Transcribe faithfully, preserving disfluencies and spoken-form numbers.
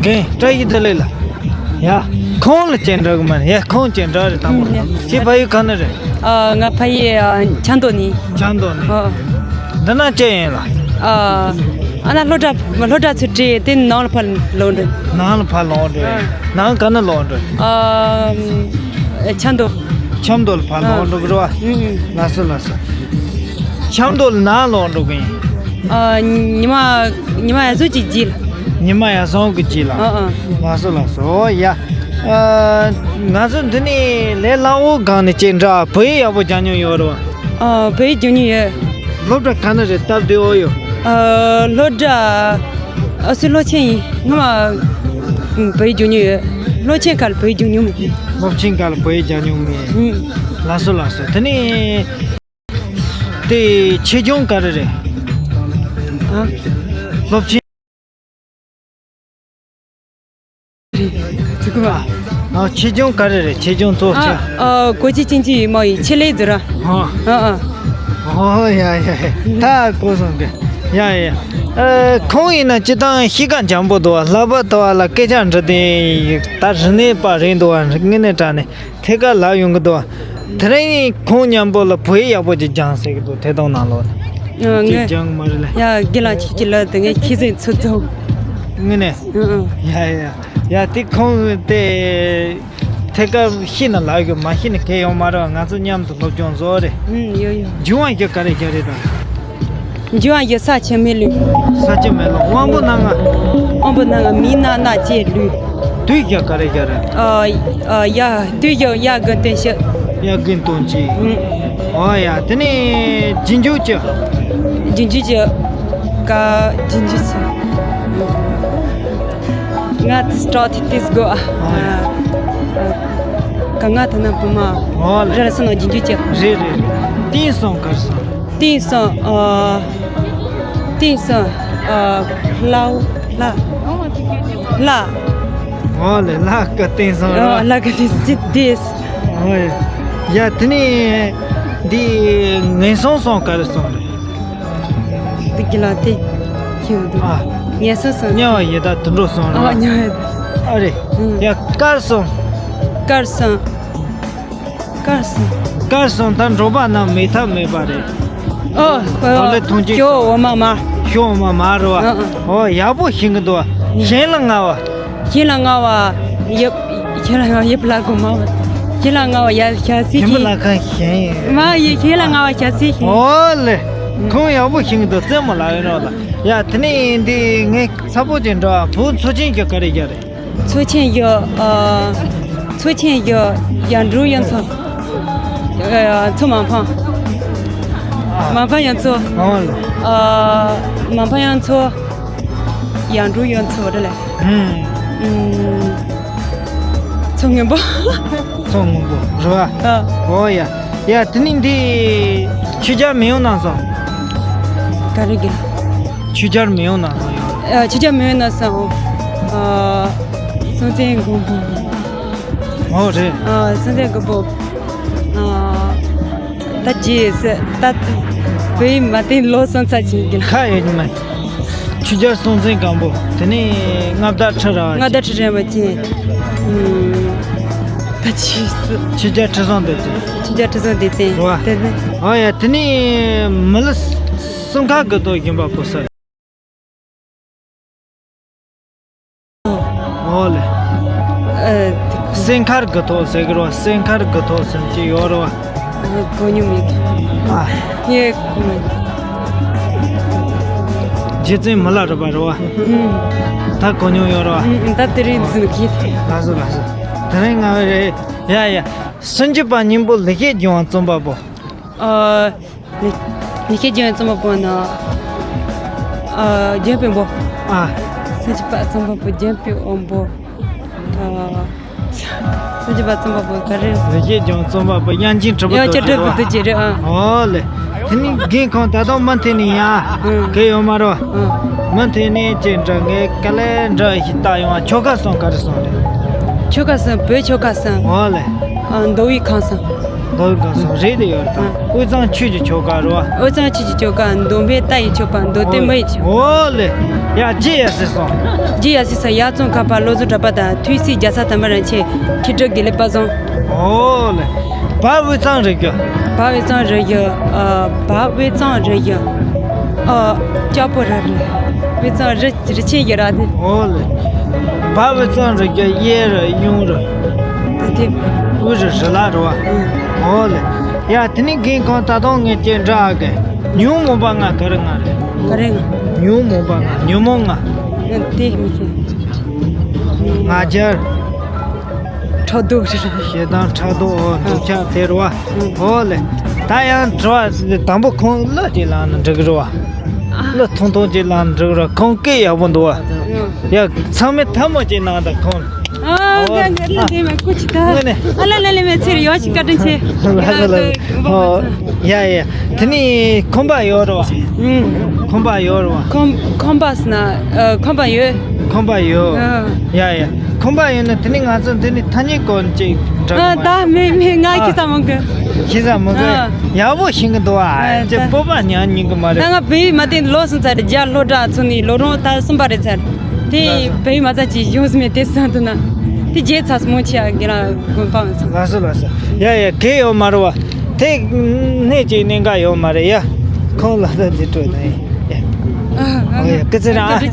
རྒན་བཀྲ་ཤིས་བདེ་ལེགས་ལགས། ཡ། ཁོང་ལ་ཅན་འདྲ་གི་མ་རེད། ཡ། ཁོང་ཅན་འདྲ་རེད། དང་པོ། ཨུམ། ཡ། ཁྱེད་ཕ་ཡུལ་ག་ནས་རེད། ཨ། ང་ཕ་ཡུལ་ཨ། ཆབ་མདོ་ནས། ཆབ་མདོ་ནས། ཨ། འདི་ན་ཅི་ཡིན་ལགས། ཨ། ཨ་ན་སློབ་གྲྭ་སློབ་གྲྭ་ཚུར་བྲིས་དེ་ནང་ལ་ཕར་ལོག་འགྲོ། ནང་ལ་ཕར་ལོག་འགྲོ། ཨ། ནང་ག་ནས་ལོག་འགྲོ། ཨ། ཆབ་མདོ། ཆབ་མདོ་ལ་ཕར་ལོག་འགྲོ་གི་རེད་བ། ཨུམ། ལགས་སོ་ལགས་སོ། ཆབ་མདོ་ལ་ནང་ལོག་འགྲོ་གི་ཡིན། ཨ། ཉི་མ་ཉི་མ་ཡར་སོང་གི་རྗེས་ལ། ཉི་མ་ཡར་སོང་གི་རྗེས་ལ། ཨ་ཨ། ལགས་སོ་ལགས་སོ། ཨོ་ཡ། ཨ། ང་ཚོ་འདི་ནས་ལས་སླ་བོ་སྒང་ནས་ཅིག་འདྲ་བོད་ཡིག་ཡག་པོ་སྦྱང་མྱོང་ཡོད་རེད་བ། ཨ། བོད་ཡིག་སྦྱང་མྱོང་ཡོད། སློབ་གྲྭ་ག་ནས་རེད། སྟབས་བདེ་བོ་ཡོད། ཨ། སློབ་གྲྭ་ཨ་སི་སློབ་ཆེན་ཡིན། སྔོན་མ་བོད་ཡིག་སྦྱང་མྱོང་ཡོད། སློབ་ཆེན་ཁག་ལ་བོད་ཡིག་སྦྱང་མྱོང་མེད། སློབ་ཆེན་ཁག་ལ་བོད་ཡིག་སྦྱང་མྱོང་མེད། ཨུམ། ལགས་སོ་ལགས་སོ། དེ་ནས། དེ་ཆེད་སྦྱོང་ག་རེ་རེད། ཨ། སློབ་ཆེན། ཚིག་གོ། ཨ། ཆེད་སྦྱོང་ག་རེ་རེད། ཆེད་སྦྱོང་གཙོ་ཆེ། ཨ། ཨ། 国际经济与贸易 ཆེད་ལས་ཟེར་ར། ཨ། ཨ་ཨ། ཨོ་ཡ་ཡ་ཡ། ད་གོ་སོང་གི། ཡ་ཡ། ཨ། ཁོང་ཡིན་ན་སྤྱིར་བཏང་གཤིས་ཀ་འཇམ་པོ་འདུག་བ། ལྷག་པར་དུ་བ་ལ་སྐད་ཆ་འདྲི་དེ་ད་རིག་གནས་པ་རེད་འདུག་བ། དངོས་གནས་དྲང་གནས། ཐད་ཀར་ལབ་ཡོང་གི་འདུག་དེ་རིང་ཁོང་མཉམ་པོ་ལ་བོད་ཡིག་ཡག་པོ་ཅིག་སྦྱངས་ཟེར་གི་འདུག་དེ་དང་ནང་ལོགས་ནས། ཨ། ཅིག་ངས་སྦྱངས་མ་རེད་ལ། ཡ། རྒན་ལགས་ཁྱེད་ཀྱི་ལབ་དེ་ངས་ཁྱེད་ཚོའི་ཚོད་བཙོང་། དངོས་གནས། ཨ་ཨ། ཡ་ཡ་ཡ། དེ་ཁོང་དེ་ཐད་ཀར་ཤེས་ན་ལབ་ཡོད། མ་ཤེས་ན་གལ་ཡོད་མ་རེད། ང་ཚོ་མཉམ་དུ་སློབ་སྦྱོང་བཟོ་རེད། ཨུམ། ཡོད་ཡོད། འབྱུང་བ་བཞི་ག་རེ་བཞི་རེད་དང་། འབྱུང་བ་བཞི། ས་ཆུ་མེ་རླུང་། ས་ཆུ་མེ་རླུང་། དབང་པོ་སྣ་ལྔ། དབང་པོ་སྣ་ལྔ། མིག་རྣ་སྣ་ལྕེ་ལུས། དུས་བཞི་ག་རེ་བཞི་རེད། ཨ། ཨ། ཡ། དུས་བཞི། དབྱར་དགུན་སྟོན་དཔྱིད། དབྱར་དགུན་སྟོན་དཔྱིད། ཨུ། ཨོ་ཡ། དེ་ནས་རྗེས་འཇུག་བཞི། རྗེས་འཇུག་བཞི། ཀ། རྗེས་འཇུག་བཞི། ང་དེ་སྤྲོ་ཐིག་ཏིས་གོ། ཨོ་ཡ། ཨ། ཨ། ཀ་ང་ད་ན་བུ་མ། ཨོ་ལེ། རེ་རེ་སོང་ན་རྗེས་འཇུག་བཞི། རེད་རེད་རེད། དེང་སང་ག་རེ་སོང་། དེང་སང་། ཨ། དེང་སང་། ཨ། ལྷ། ལྷ། ལྷ། ཨོ་ལེ། ལྷ་ཀ་དེང་སང་ར། ཨ། ལྷ་ཀ་དེང་སང་ཅི་དེས། ཨོ་ཡ། ཡ། དེ་ནས་འདི་ངན་སོང་སོང་ག་རེ་སོང་རེད། འདི་གི་ལ་དེ་ཁྱེད་འདུག་ཨ། ངན་སོང་སོང་། དམྱལ་བ་ཡི་དྭགས་དུད་འགྲོ་སོང་ར། ཨ། དམྱལ་བ་ཡི་དྭགས། ཨ་རེད། ཨུ། ཡ། དཀར་སོང་། དཀར་སོང་། དཀར་སོང་། དཀར་སོང་། ད་འགྲོ་བ་རྣམས་མེད་ཐབས་མེད་པ་རེད། ཨོ། ཨོ། ཨོ་ལེ། མཐོང་ཆོས་ཞོ་འོ་མ་མ། ཞོ་འོ་མ་མ་རེད་བ། ཨ་ཨ། ཨོ་ཡག་པོ་ཤེས་གི་འདུག་བ། གཞན་ལ་ལྔ་བ། གཞན་ལ་ལྔ་བ། ཡབ། གཞན་ལ་ལྔ་བ་ཡབ་ལ་གོ་མ་བ། གཞན་ལ་ལྔ་བ་ཡ་ཞག་ཚི་ཁྱིམ་པ་ལ་ཁ་གཞན་ཡིན། མ་ཡི་གཞན་ལ་ལྔ་བ་ཞག་ཚི་ཤིང་། ཨོ་ལེ། ཁོང་ཡག་པོ་ཤེས་གི་འདུག་རྩེད་མོ་ལ་ཡོད་རོགས་ལ། ཡ། དེ་ནས་འདི་ངས་ཚ་པོ་ཅན་འདྲ་བ། བུ་མཚོ་ཆེན་གྱི་ག་རེ་རྒྱག་རེད། མཚོ་ཆེན་གྱི། ཨ། མཚོ་ཆེན་གྱི་ཡར་འབྲོག་གཡུ་མཚོ། ཨ། མཚོ་མ་ཕམ། མ་ཕམ་གཡུ་མཚོ། ཨོ་ལེ། ཨ། མ་ཕམ་གཡུ་མཚོ། ཡར་འབྲོག་གཡུ་མཚོ་རེད་ལེ། ཨུམ། ཨུམ། མཚོ་སྔོན་པོ། མཚོ་སྔོན་པོ་རེད་བ། ཨ། ཨོ་ཡ། ཡ། དེ་ནི་འདི་ཆོས་རྒྱལ་མེས་དབོན་གནང་སོང་། ག་རེ་གི། ཆོས་རྒྱལ་མེས་དབོན་གནང་སོང་ཡ། ཨ། ཆོས་རྒྱལ་མེས་དབོན་གནང་སོང་། ཨ། སྲོང་བཙན་སྒམ་པོ། ཨོ་རེད། ཨ། སྲོང་བཙན་སྒམ་པོ། ཨ། ད་རྗེས་སུ་ད་བོད་ཡིག་མ་བསྟན་ལོ་སོང་ཚར་ཕྱིན་གི་ལ། ཁ་ཡོད་ཉི་མ། ཆོས་རྒྱལ་སྲོང་བཙན་སྒམ་པོ། དེ་ནས་མངའ་བདག་ཁྲི་རལ་པ་ཅན། མངའ་བདག་ཁྲི་རལ་པ་ཅན། ཨུམ། ད་ཅི་སུ། ཆོས་རྒྱལ་ཁྲི་སྲོང་ལྡེ་བཙན། ཆོས་རྒྱལ་ཁྲི་སྲོང་ལྡེ་བཙན། རེད་བ། དེ་ནས། ཨ་ཡ། དེ་ནས་མི་ལ་སུམ་ཁ་གི་ཐོག་བཞིན་པ་པོ་ས། ཨོ་ལེ། ཨ། སེང་མཁར་དགུ་ཐོག་ཟེར་གི་རེད་བ། སེང་མཁར་དགུ་ཐོག་ཟེར་གྱི་ཡོད་རེད་བ། གོ་མྱོང་མེད་གི། ཨ། ངས་གོ་མེད། རྗེ་བཙུན་མི་ལ་རས་པ་རེད་བ། ཨུམ། ད་གོ་མྱོང་ཡོད་རེད་བ། ཨུམ། ད་དེ་རིང་འཛིན་གྱི། ལགས་སོ་ལགས་སོ། དེ་རིང་ང་རེད། ཡ་ཡ། སུམ་ཅུ་པ་སྙིང་པོ་ལེགས་བཤད་ལྗོན་དབང་རྩོམ་པ་པོ། ཨ། ལེགས་བཤད་ལྗོན་དབང་རྩོམ་པ་པོ་ན། ཨ། ལྗོན་དཔོན་པོ། ཨ། སུམ་ཅུ་པ་རྩོམ་པ་པོ་ལྗོན་དཔོན་དབོན་པོ། ཨ། སུམ་ཅུ་པ་རྩོམ་པ་པོ་ག་རེ། ལེགས་བཤད་ལྗོན་དབང་རྩོམ་པ་པོ་དབྱངས་ཅན་གྲུབ་པ། དབྱངས་ཅན་གྲུབ་པ་རྡོ་རྗེ་རེད་ཨ། ཨོ་ལེ། དེ་ནི་རྒན་ཁོང་ད་དུང་མུ་མཐུད་ནས་ཡ། ཨང་། གལ་ཡོད་མ་རེད། ཨང་། མུ་མཐུད་ནས་ཅིག་འདྲ་ངས་དཀའ་ལས་འདྲ་ཞིག་བཏང་ཡོང་། ཆོལ་ཁ་གསུམ་ག་རེ་གསུམ་རེད། ཆོལ་ཁ་གསུམ། བོད་ཆོལ་ཁ་གསུམ། ཨོ་ལེ། ཨ། མདོ་དབུས་ཁམས་གསུམ། མདོ་དགོན་སོང་རེད་དེ་ཡོད་དང་། དབུས་གཙང་ཆོས་ཀྱི་ཆོས་སྒར་རོ། དབུས་གཙང་ཆོས་ཀྱི་ཆོས་སྒར། མདོ་སྨད་རྟ་ཡི་ཆོས་པ། མདོ་སྟོད་མི་ཡི་ཆོས། ཨོ་ལེ། ཡ་རྗེ་ཡ་སི་སོང་། རྗེ་ཡ་སི་སོང་། ཡར་བཙུན་ཁ་པར་བློ་བཟང་གྲགས་པ་དང་། ཐོས་སྲས་རྒྱལ་ཚ་དར་མ་རིན་ཆེན། མཁས་གྲུབ་དགེ་ལེགས་དཔལ་བཟང་། ཨོ་ལེ། བ་དབུས་གཙང་རི་རྒྱུད། བ་དབུས་གཙང་རི་རྒྱུད། ཨ། བ་དབུས་གཙང་རི་རྒྱུད། ཨ། སྐྱ་པོ་ར་རི། དབུས་གཙང་རི་རི་ཆེན་གྱི་ར་དེ། ཨོ་ལེ། བ་དབུས་གཙང་རི་རྒྱུད། གཡས་རུ་གཡོན་རུ། དེ་དེ། དབུས་རུ་རི་ལ་རུ་བ། ཨོ་ལེ། ཡ་དེ་ནི་རྒན་ཁོང་ད་དུང་ངས་ཅིག་འདྲི་ཨ་གི། ཉོན་མོངས་པ་ལྔ་ག་རེ་ལྔ་རེད། ག་རེ་ལྔ། ཉོན་མོངས་པ་ལྔ། ཉོན་མོངས་ལྔ། དེ་མི་ཤེས། ང་རྒྱལ། ཕྲག་དོག་རེད། ཞེ་སྡང་ཕྲག་དོག་ཨོ། འདོད་ཆགས་དེ་རུ་བ། ཨོ་ལེ། ད་ཡང་དྲི་བ་དང་པོ་ཁོང་གླུ་ཅིག་བླངས་ན་འགྲིག་རུ་བ། གླུ་ཐུང་ཐུང་ཅིག་བླངས་ན་འགྲིག་རུ་བ། ཁོང་སྐད་ཡག་པོ་འདུག་བ། ཡ་ཚང་མས་ཐལ་མོ་ཅིག་གནང་དང་ཁོང་། ཨ། ཨོ། ང་ང་ལ་ལས་མེད་སྐུ་མཁྱེན་ད། ངོ་ནས། ཨ་ལ་ལ་ལས་མེད་ཚེ་རིང་ཡོང་ཞིག་བཀའ་དྲིན་ཆེ། ལགས་སོ་ལགས་སོ། ཨོ། ཡ་ཡ། དེ་ནི་ཁོམ་པ་ཡོད་རུ་བ། ཨུམ། ཁོམ་པ་ཡོད་རུ་བ། ཁོམ་ཁོམ་པ་ཟེར་ན། ཨ། ཁོམ་པ་ཡོད། ཁོམ་པ་ཡོད། ཨ། ཡ་ཡ། ཁོམ་པ་ཡོད་ན་དེ་ནི་ང་ཚོ་འདི་ནི་ཐ་སྙད་སྐོར་ཅིག་འདྲ་ཨ། གི་མ་ད་རེད། མེད་མེད། ང་ཨ། ཤེས་ས་མང་གི། ཤེས་ས་མང་གི། ཨ། ཡག་པོ་ཤེས་གི་འདུག་ཨ། ཨ། ཅེ་ད་སྤོབས་པ་ཉག་ཉན་གི་མ་ད་རེད། ང་བོད་ཡིག་མ་བསྟན་ལོ་གསུམ་ཚར་རེད། རྒྱ་སློབ་གྲྭ་ཚུགས་ནས་ལོ་རིམ་ད་གསུམ་པ་རེད་ཚར། དེ་ལགས་སོ། བོད་ཡིག་མ་རྩ་ཅིག་གཞུང་སྲིད་མེད་དེ་སང་དུ་ན། དེ་རྗེས་ཚ་སུ་མོ་ཆེ་ཨ་གི་ར་དགོན་པ་མ་ཚང་། ལགས་སོ་ལགས་སོ། ཡ་ཡ་གལ་ཡོད་མ་རེད་བ། དེ་གནས་ཅིག་གནད་འགག་ཡོད་མ་རེད་ཡ། ཁོང་ལ་ད་འདི་སྤྲོད་ན་ཡ། ཨ་ཨ་ཡ་སྐུ་ཚེ་རིང་ཨ།